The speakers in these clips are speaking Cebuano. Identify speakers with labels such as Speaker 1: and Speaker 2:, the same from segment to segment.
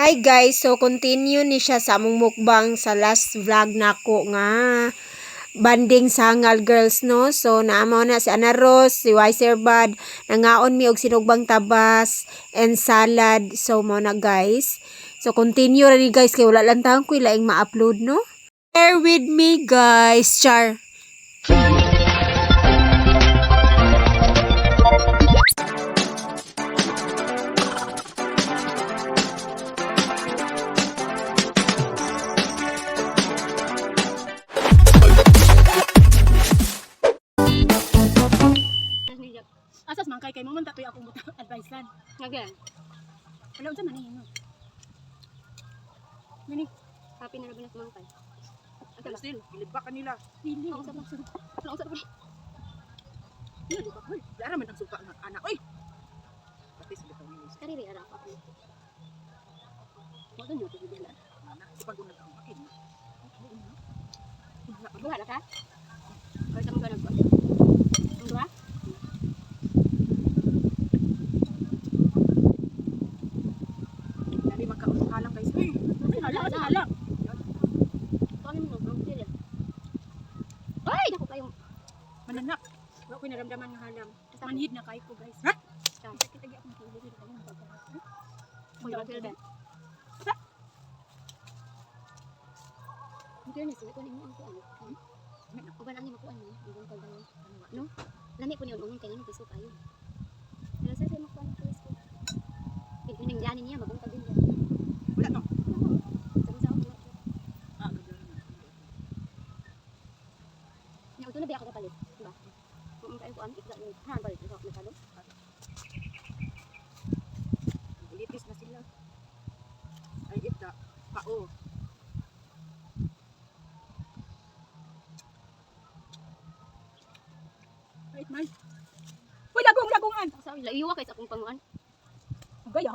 Speaker 1: Hi guys, so continue ni siya sa among mukbang sa last vlog nako nga banding sangal girls, no. So naamo na si Ana Rose, si Wiser Bud, nangaon mi og sinugbang tabas and salad. So mo na, guys. So continue ra ni, guys, kay wala lang taon ko laing ma-upload, no. Bear with me, guys. Char.
Speaker 2: Asas man kay mo man tatoy akong advice lan.
Speaker 3: Again,
Speaker 2: Wala unsa man ni no. Nani
Speaker 3: happy na rabi na sumangkay. Asa ba?
Speaker 4: Still, gilibak kanila.
Speaker 2: Dili.
Speaker 3: Ang usap Ang usap ko.
Speaker 4: Ano di ba? Hoy, wala man ang suka nga anak. Oy. Pati sa bitaw ni
Speaker 3: Kariri ara ako. Mo doon yung tubig na.
Speaker 4: anak. Sa pag-unag ang akin.
Speaker 3: Buha na ka? Or sa mga nagkuan? Ang duha?
Speaker 4: Dali magkaushalang, guys. Uy,
Speaker 2: Ay, hala, hala, hala.
Speaker 3: Kami mo ang sila. Ay, dako kayong
Speaker 4: mananak.
Speaker 2: Wala ko naramdaman nga halam.
Speaker 3: Basta
Speaker 2: Manhid na kay ko, guys.
Speaker 4: Ha?
Speaker 2: Sakit lagi akong tulo dili akong pagkakas.
Speaker 3: Uy, magsilbi. In fairness, wala ko nimo ang kuan. Uban ang makuan mo, ang bungkag daw. No? Lami po niyon unong kay ngano piso kayo. Pero sa makuan ang piso. Kay kuning gani niya mabungkag din niya.
Speaker 4: Wala no.
Speaker 3: Sa sa ako.
Speaker 4: Ah, gabi.
Speaker 3: Nya uto na ba ako kapalit, diba? Kung kayo kuan isda ni ha palit sa merkado.
Speaker 4: Ulitis na sila. Ay, ita. Pao.
Speaker 2: Right man. Uy, lagong lagungan.
Speaker 3: Sa laiwa kay sa akong panguan.
Speaker 2: Gaya.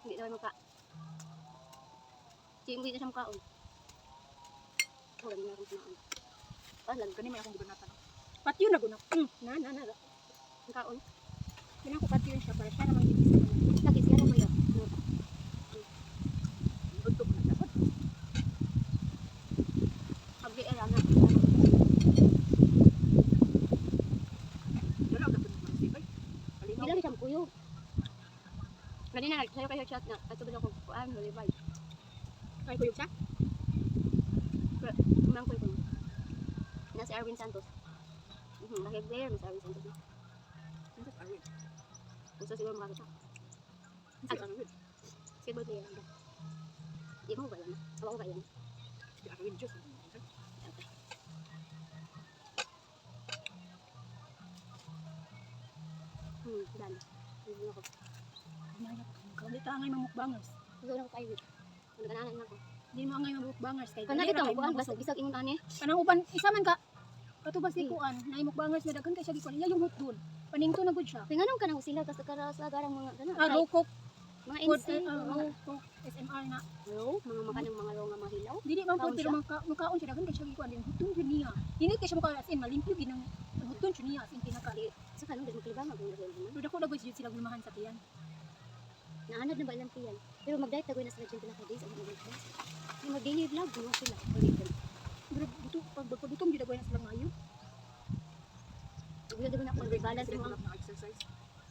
Speaker 3: Hindi na maka. Sige, hindi na siya makaon. Wala na akong kumaon. Ah, lang
Speaker 4: Kani may akong gibanatan.
Speaker 2: Patyo na guna. Na na na.
Speaker 3: ang kaon.
Speaker 2: Kinang ko patyo siya para siya namang gibis sa mga.
Speaker 3: Lagi siya na kuya.
Speaker 4: Udtog na siya.
Speaker 3: Abdi era na.
Speaker 4: Wala ka tunong mga sibay.
Speaker 3: Hindi
Speaker 4: Palingaw.
Speaker 3: lang siya kuyog. Kanina nagsayo kayo chat na ato ba ako kuan revive.
Speaker 2: Ay kuyog siya.
Speaker 3: Kumangkoy ko. Na si Arwin Santos. Laki player na si Arwin Santos. No?
Speaker 4: Sino si Arwin?
Speaker 3: Gusto siguro makakita.
Speaker 4: Sino si Arwin?
Speaker 3: Skateboard player lang ba? Di mo ba yan? Awa ko ba yan?
Speaker 4: Si Arwin Diyos.
Speaker 3: Okay. Dami. Hindi ako.
Speaker 2: Mayap. Kau ta angay mamukbangers.
Speaker 3: Gusto na ko kayo. Ano ganahan na ako.
Speaker 2: Di mo angay mamukbangers kay
Speaker 3: Kana
Speaker 2: dali ra
Speaker 3: bitaw
Speaker 2: kayo
Speaker 3: kuan basta
Speaker 2: mabusog.
Speaker 3: bisag ingon ani.
Speaker 2: Kanang uban isa man ka kato ba si kuan na mukbangers na daghan kay siya gikuan iya yung hotdog. Paningto na gud siya.
Speaker 3: Kay nganong kanang sila tas kara sa garang mga gana.
Speaker 2: Ah, rokok
Speaker 3: Mga
Speaker 2: food,
Speaker 3: insect,
Speaker 2: ah,
Speaker 3: mga
Speaker 2: rokok SMR na.
Speaker 3: raw, mga makanang mga raw nga mahilaw.
Speaker 2: Dili man
Speaker 3: Kaon
Speaker 2: po pero
Speaker 3: siya?
Speaker 2: makaon siya daghan kay siya gikuan din hotdog jud niya. Dili kay siya makaon as in malimpyo gid ang hotdog jud niya as in pinaka.
Speaker 3: Sa kanong dili maglibang ang mga
Speaker 2: Pero dako na gud sila gulmahan sa tiyan.
Speaker 3: Naanad na ba ilang tiyan? Pero mag-diet na na sila dyan pila ka days ang mga vlog. Yung mag-daily vlog mo sila.
Speaker 2: Pero buto pag paggutom jud na sila ngayo.
Speaker 3: Wala na ako balance mo.
Speaker 4: Sila exercise.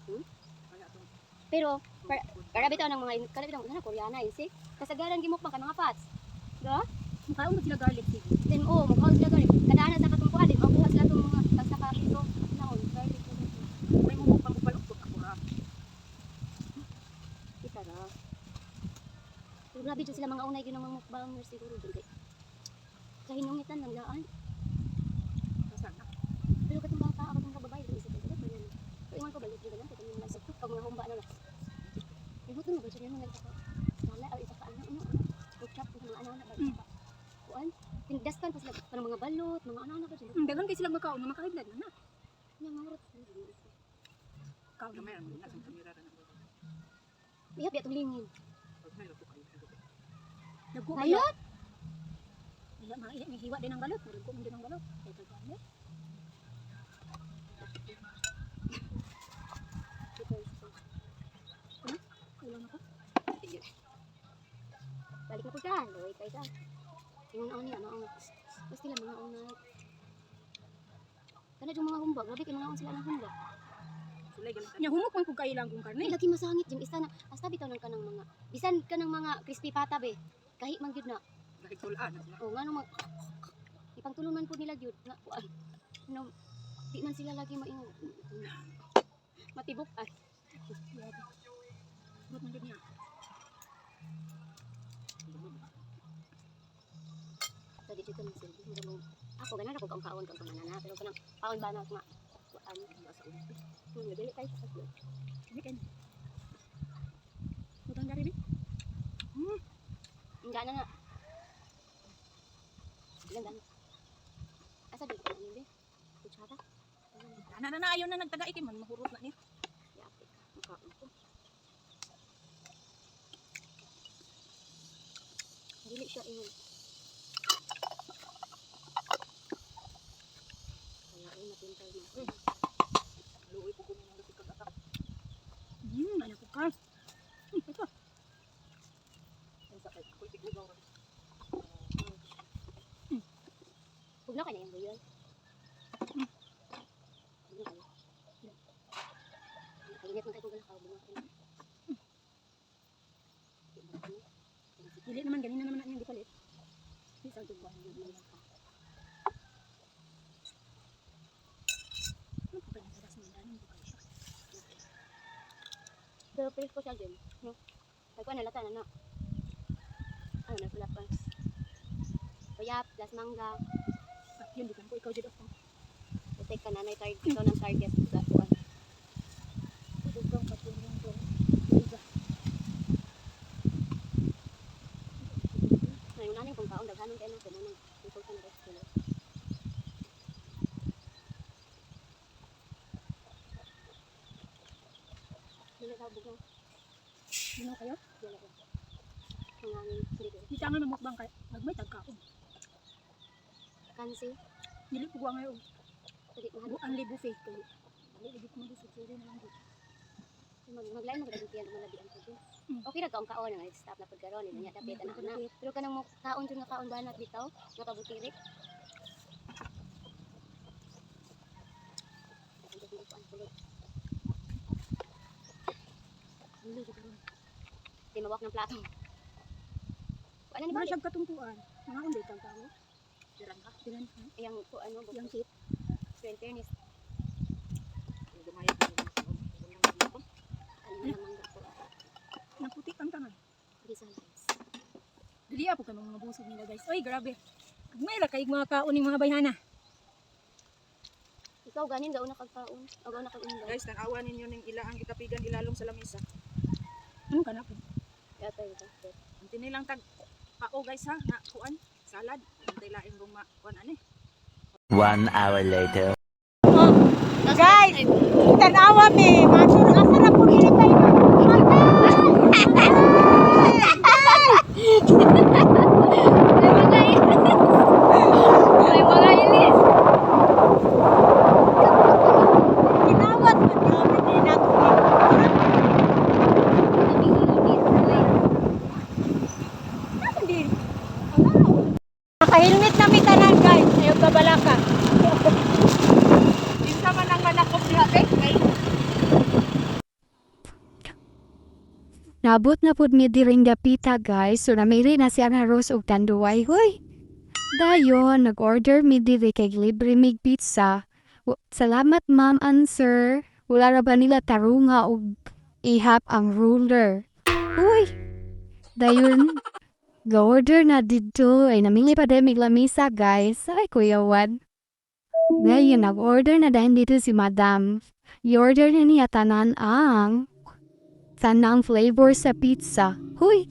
Speaker 3: Hmm?
Speaker 4: Kaya atong
Speaker 3: Pero karabi taw ng mga karabi taw na Koreana insect. Kasagaran gimukbang kay mga fats. Diba?
Speaker 2: Makaon gud sila garlic sige.
Speaker 3: Then oh, mukhaon sila garlic. Kadana sa katong kuha din makuha sila tong mga tagsa ka piso naon garlic.
Speaker 4: May mumukbang ko paluktot ako ra.
Speaker 3: Kita ra. Pero grabe dyan sila mga unay yun ang mga mukbangers siguro dyan kay. Sa hinungitan lang laan.
Speaker 4: Sana.
Speaker 3: Pero katong bata, katong kababae, dili sa sila pero pero ingon ko balik dili lang kay mga sa pag mga humba na lang. Pero mo ba siya nang ka. Wala or isa ka ano ano. Workshop mga ano na ba isa ka. Kuan, tindaskan pa sila parang mga balot, mga ano na ba sila.
Speaker 2: Daghan kay sila makaon nga makahiblad na na.
Speaker 3: Nya ngurot.
Speaker 2: Kaon
Speaker 4: Gamay ra man na sa kamera ra na.
Speaker 3: Iya biya lingin.
Speaker 4: Pag may ko kayo.
Speaker 2: Dagko kayo.
Speaker 3: Balot.
Speaker 2: Wala ma may hiwa din ang balot, dagko man din ang balot. Kay pagkano. Ano? Kulang ako.
Speaker 3: Balik na po siya. Luwi tayo siya. Ingon ako niya, maong. Basta sila mga unay. Kana yung mga humba. Grabe kay mga sila ng humba.
Speaker 4: Sulay galing.
Speaker 2: Nya humok man kung kailang kung karne.
Speaker 3: Ay, lagi masangit yung isa na. Hasta bitaw ng kanang mga. Bisan kanang mga crispy pata be. Kahi man gyud na.
Speaker 4: Nakigtulaan na sila.
Speaker 3: O nga nung mag ipangtulon man po nila gyud nga kuan. No, di man sila lagi maingon. Matibok ay.
Speaker 2: Grabe. But man gyud niya.
Speaker 3: So di dito man sila. Mura mo. Ako ganan ako kaon kaon kang panganana pero kanang kaon ba na nga kuan. Dili tayo sa kaslo.
Speaker 2: Kami kayo. Butang dari bi.
Speaker 3: Ang gana na. Ganda na. Asa di ko ano be? Kutsara.
Speaker 4: Ana na na ayaw na nagtaga itim man mahurot na niya.
Speaker 3: Yapi. Makaon ko. Dili siya ingon. Kaya ay napintay na.
Speaker 4: Luoy ko kung nang kag atak.
Speaker 2: Ano ko ka? Ito.
Speaker 4: Unsa kay ako'y tigugaw ra.
Speaker 3: Huwag na kayo na yung buyon. Huwag na kayo. Nakainit man kayo kung gano'n ka.
Speaker 2: Dili naman ganina naman na niyang gipalit. Di sa tugba. Ano pa ba yung tagas mo? Danin ko kayo siya.
Speaker 3: Pero presko ko siya din. No? Kaya ko nalata na na. Ano na pala pa. Kaya plus mangga.
Speaker 2: Ah, yun, di ko ikaw dyan ako.
Speaker 3: Utek ka na na target. Ikaw ng target sa kuan.
Speaker 2: Dugang katulong doon. Iba.
Speaker 3: Ngayon nanin kung kaon daghanon kay na ko mo nang ikaw ka na rice kilo. Dili daw bugo.
Speaker 2: Ano kayo?
Speaker 3: Dili ko. Ang hangin dito.
Speaker 2: Di ka nga mamukbang kay magmay tagkaon.
Speaker 3: Kansi.
Speaker 2: Dili ko ngayon.
Speaker 3: Dili mahal.
Speaker 2: Ang libo buffet kayo. Dili ko mabusog sorry na lang gud.
Speaker 3: Maglain mo gud tiyan mo labian ko.
Speaker 2: Mm.
Speaker 3: Okay ra kaon kaon nga stop na pud karon niya dapat ana na. Pero kanang mo kaon jud nga kaon banat bitaw nga pabutirik.
Speaker 2: Dili ko karon.
Speaker 3: Di mawak ng plato. Ano ni
Speaker 2: Mura
Speaker 3: ba?
Speaker 2: siya katungkuan. Mga unday kang tao.
Speaker 4: Diran ka.
Speaker 2: Dilan ha?
Speaker 3: Yang ko ano
Speaker 2: Yang kit.
Speaker 3: So in fairness,
Speaker 4: Gamay ko.
Speaker 3: ano na mangga ko.
Speaker 2: Naputi kang tanan.
Speaker 3: Di sa lives.
Speaker 2: Dili ako kay mga busog nila guys. Oy, grabe. Kagmay ra kay mga kaon ning mga bayhana.
Speaker 3: Ikaw ganin gauna kag kaon. O gauna kag undang.
Speaker 4: Guys, tan-awa ninyo ning ila ang gikapigan ilalom sa lamesa.
Speaker 2: Ano ka na po?
Speaker 3: Yata ito.
Speaker 4: Ang tinilang tag pao guys ha, nga kuan salad. Antay laing guma kuan ani.
Speaker 5: 1 hour later.
Speaker 1: Guys, tanawa mi, matur asa ra pud ini tayo.
Speaker 3: Ay, mga ilis.
Speaker 1: Kinawat man kami ni nato. Naka-helmet na mi tanan guys. Ayaw kabalaka.
Speaker 4: Kinsa man ang manakop diha kay kay
Speaker 6: Nabot na pud mi diring dapita guys, so namili na si Ana Rose og tanduay hoy. Dayon, nag-order mi diri kay libre mig pizza. Salamat ma'am and sir. Wala ra ba nila tarunga og ihap ang ruler. Uy! Dayon, ga-order na didto ay namili pa din mig lamisa guys. Ay Kuya Juan. Ngayon, nag-order na dahil dito si Madam. I-order na niya tanan ang tanang flavor sa pizza. Huy!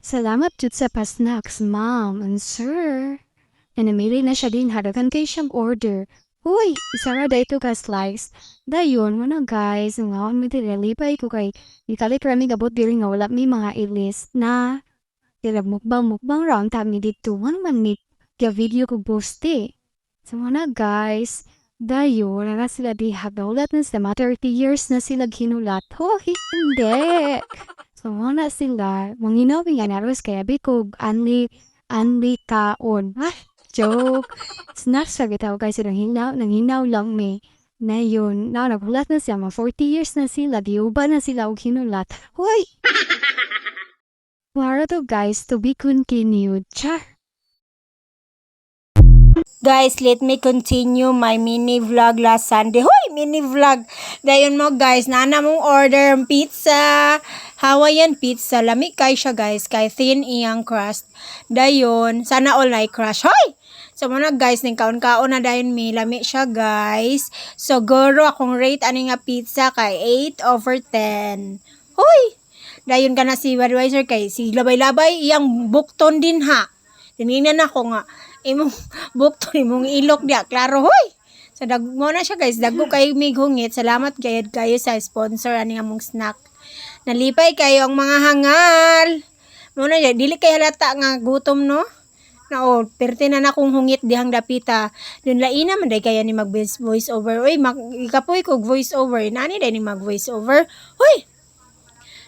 Speaker 6: Salamat jud sa pa-snacks, ma'am and sir. Nanamili na siya din hadagan kay siyang order. Huy! Isa ra dayto ka slice. Dayon mo na guys, ngaon mi diri lipay ko kay ikalik rami gabot diri nga wala mi mga ilis na tira mukbang mukbang ra ang mi didto. Wala man mi ga video ko poste. So mo na guys, dayo, wala na sila di hagaulat na sa mga 30 years na sila ginulat. Hoy, hindi! So mao na sila, manginaw mi Ana Rose kay abi ko anli anli kaon. Ah, joke. Snacks ra bitaw, guys, nanginaw lang mi. Na yun, na naghulat na siya, mga 40 years na sila, giuba na sila og hinulat. Hoy! Mao ra to, guys, to be continued. Char!
Speaker 1: Guys, let me continue my mini vlog last Sunday. Hoy, mini vlog. Dayon mo, guys, nana mong order ang pizza. Hawaiian pizza. Lami kay siya, guys, kay thin iyang crust. Dayon, sana all like crush. Hoy! So mao na, guys, ning kaon-kaon na dayon mi, lami siya, guys. So guro akong rate ani nga pizza kay 8 over 10. Hoy! Dayon ka na si Budweiser kay si labay-labay iyang bukton din ha. Tiningnan ako nga imong bukton, imong ilok diya klaro, hoy. So dag mo na siya, guys, dagko kayo mighungit. Salamat gayud kayo sa sponsor ani among snack. Nalipay kayo ang mga hangal. Mo na dili kay halata nga gutom, no? Na oh, perte na na kong hungit dihang dapita. Dun laina man day kaya ni mag voice over. Uy, mag, ikapoy kog voice over. Nani day ni mag voice over. Hoy.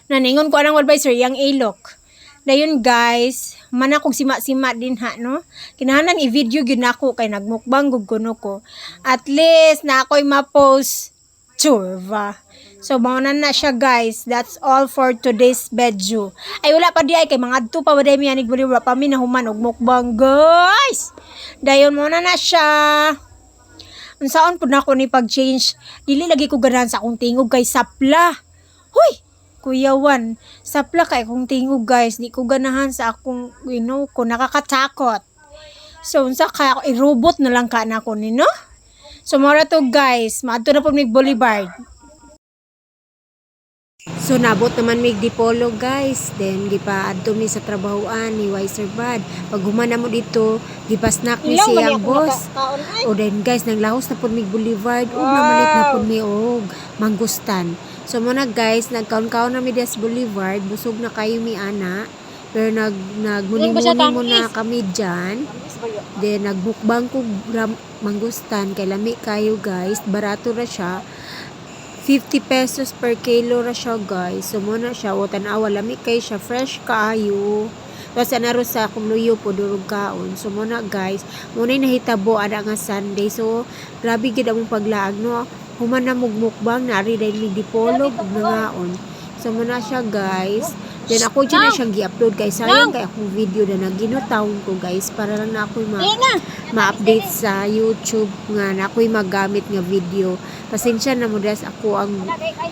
Speaker 1: Naningon ko anang advisor yang ilok. Dayon, guys, man akong sima-sima din ha, no? Kinahanglan i-video gyud nako kay nagmukbang gud kuno ko. At least na ako'y ma-post churva. So mao na na siya, guys. That's all for today's video. Ay, wala pa di ay kay mga adto pa waday mi anig buli, wala pa mi nahuman og mukbang, guys. Dayon mao na na siya. Unsaon pud nako ni pag-change? Dili lagi ko ganahan sa akong tingog kay sapla. Huy! Kuya Juan, sapla kay akong tingog, guys. Di ko ganahan sa akong, ko nakakatakot. So unsa kaya ako, i-robot na lang ka na ko ni, no? So mao ra to, guys, maadto na po mig Boulevard. So nabot naman mig Dipolog, guys. Then gipa adto mi sa trabahoan ni Wiser Bad. Pag human na mo dito, gipa-snack mi
Speaker 2: Ilaw man
Speaker 1: siyang
Speaker 2: ako
Speaker 1: boss.
Speaker 2: nakakaon ay.
Speaker 1: O then guys, nanglahos na pud mig Boulevard ug namalit na pud mi og mangustan. So mo na, guys, nagkaon-kaon na mi des Boulevard, busog na kayo mi ana. Pero
Speaker 2: Yun ba siya,
Speaker 1: nagmuni-muni muna
Speaker 2: tamis?
Speaker 1: kami dyan. Then nagmukbang ko mangustan kay lami kayo, guys. Barato ra siya. 50 pesos per kilo ra siya, guys. So mo na siya o tan-awa, lami kay siya, fresh kaayo. Tapos anaro sa akong luyo po durog kaon. So mo na, guys, mo na nahitabo ana nga Sunday. So grabe gid among paglaag, no. Human na mugmukbang na ari dahil mi Dipolog ug nangaon. So mo na siya, guys. Then ako dyan na siyang gi-upload guys. Sayang kay akong video na naginotawon ko, guys, para lang na ako'y ma-update sa YouTube nga na ako'y magamit nga video. Pasensya na mo des ako ang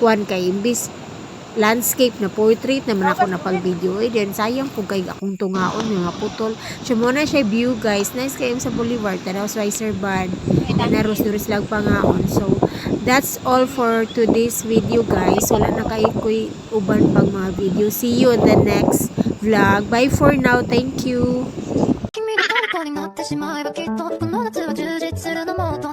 Speaker 1: kuan kay imbis landscape na portrait naman ako na pag video eh. Then sayang po kay akong tungaon nga putol. So mo na siya view, guys. Nice kayo sa Boulevard, tanaw sa Wiser Bad naros duris lang pangaon. So that's all for today's video, guys. Wala na kay koy uban pang mga video. See you on the next vlog. Bye for now. Thank you.
Speaker 7: 君の虜になってしまえばきっとこの夏は充実するのもっと